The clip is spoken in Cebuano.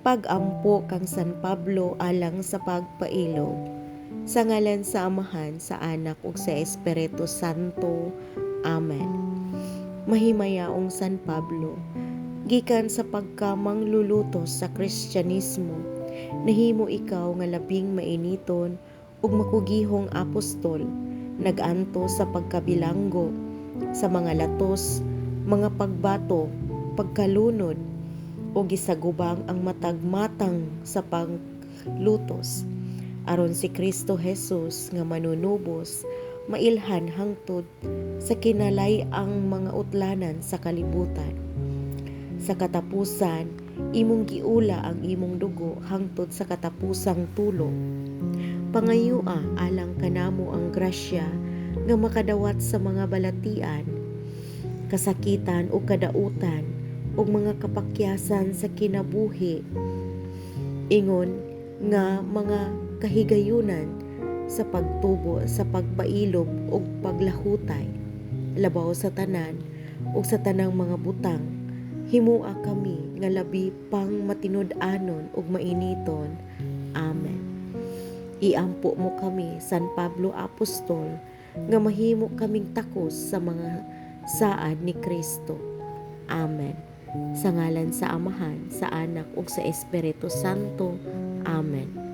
Pag-ampo kang San Pablo alang sa pagpailob. Sa ngalan sa Amahan, sa Anak ug sa Espiritu Santo. Amen. Mahimayaong San Pablo, gikan sa pagkamanglulutos sa Kristyanismo, nahimo ikaw nga labing mainiton ug makugihong apostol, nag-antos sa pagkabilanggo, sa mga latos, mga pagbato, pagkalunod, o gisagubang ang matag matang sa paglutos aron si Kristo Jesus nga manunubos mailhan hangtod sa kinalay-ang mga utlanan sa kalibutan. Sa katapusan, imong giula ang imong dugo hangtod sa katapusang tulo. Pangayua alang kanamo ang grasya nga makadawat sa mga balatian, kasakitan o kadautan ug mga kapakyasan sa kinabuhi ingon nga mga kahigayunan sa pagtubo sa pagpailob ug paglahutay. Labaw sa tanan ug sa tanang mga butang, himua kami nga labi pang matinud-anon ug mainiton. Amen. Iampo mo kami, San Pablo Apostol, nga mahimo kaming takos sa mga saad ni Kristo. Amen. Sa ngalan sa Amahan, sa Anak ug sa Espiritu Santo. Amen.